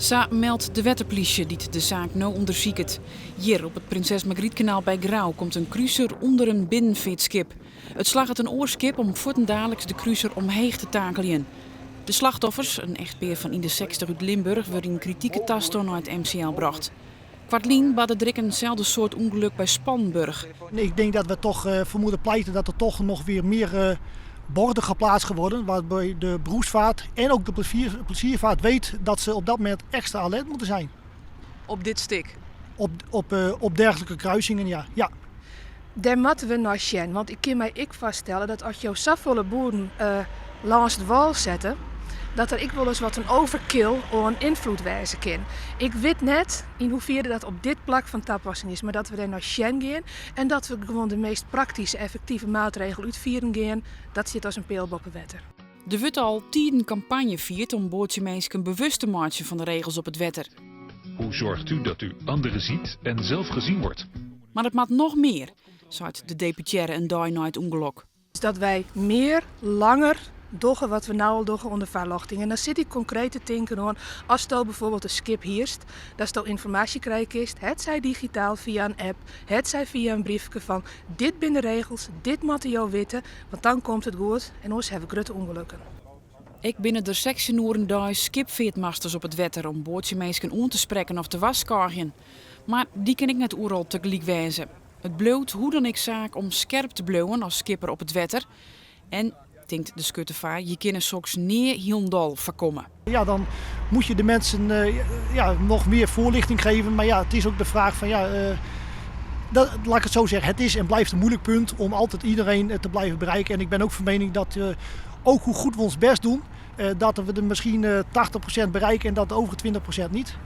Sa meldt de wetterplysje dy't de saak no ûndersiket. Hjir op it Prinses Margrietkanaal by Grou komt in kruser ûnder in binnenfeartskip. It slagget in oar skip om fuortendaliks de kruser omheech te takeljen. De slachtoffers, in echtpear fan yn de 60 út Limburch, wurde yn kritike tastân nei it MCL brocht. Koartlyn barde der ek in selde soart ûngelok by Spannenburg. Ik denk dat we toch voor moeten pleiten dat er toch nog weer meer borden geplaatst worden. Waarbij de beroepsvaart en ook de pleziervaart weet dat ze op dat moment extra alert moeten zijn. Op dit stik? Op dergelijke kruisingen, ja. Dêr moatte we nei sjen, want ik kin my ek foarstelle dat as jo safolle buorden lâns de wâl sette, dat der ek wolris wat in overkill oan ynfloed wêze kin. Ik wit net yn hoefierre dat op dit plak fan tapassing is, mar dat we dêr nei sjen gean en dat we gewoan de meast praktyske, effektive maatregel útfieren gean, dat stiet as in peal boppe wetter. Der wurdt al tiden kampanje fierd om boatsjeminsken bewust te meitsjen fan de regels op it wetter. Hoe zorgt u dat u anderen ziet en zelf gezien wordt? Mar it moat noch mear, seit de deputearre in dei nei it ûngelok. Dat wy mear, langer dogge wat we no al dogge oan de foarljochting. En dan sit ik konkreet te tinken oan, asto byfoarbyld in skip hierst, datsto ynformaasje krije kinst, hetsij digitaal fia in app, hetsij fia in briefke fan dit binne de regels, dit moatte jo witte, want dan komt it goed en oars hawwe we grutte ûngelokken. Ek binne der 16 oeren deis skipfeartmasters op it wetter om boatsjeminsken oan te sprekken of te warskôgjen. Mar dy kinne ek net oeral tagelyk wêze. It bliuwt hoe dan ek saak om skerp te bliuwen as skipper op it wetter. En, tinkt de skuttefaar, je kinne soks nea hielendal foarkomme. Ja, dan moet je de mensen ja, nog meer voorlichting geven. Maar ja, het is ook de vraag van, ja, dat, laat ik het zo zeggen, het is en blijft een moeilijk punt om altijd iedereen te blijven bereiken. En ik ben ook van mening dat ook hoe goed we ons best doen, dat we er misschien 80% bereiken en dat de overige 20% niet.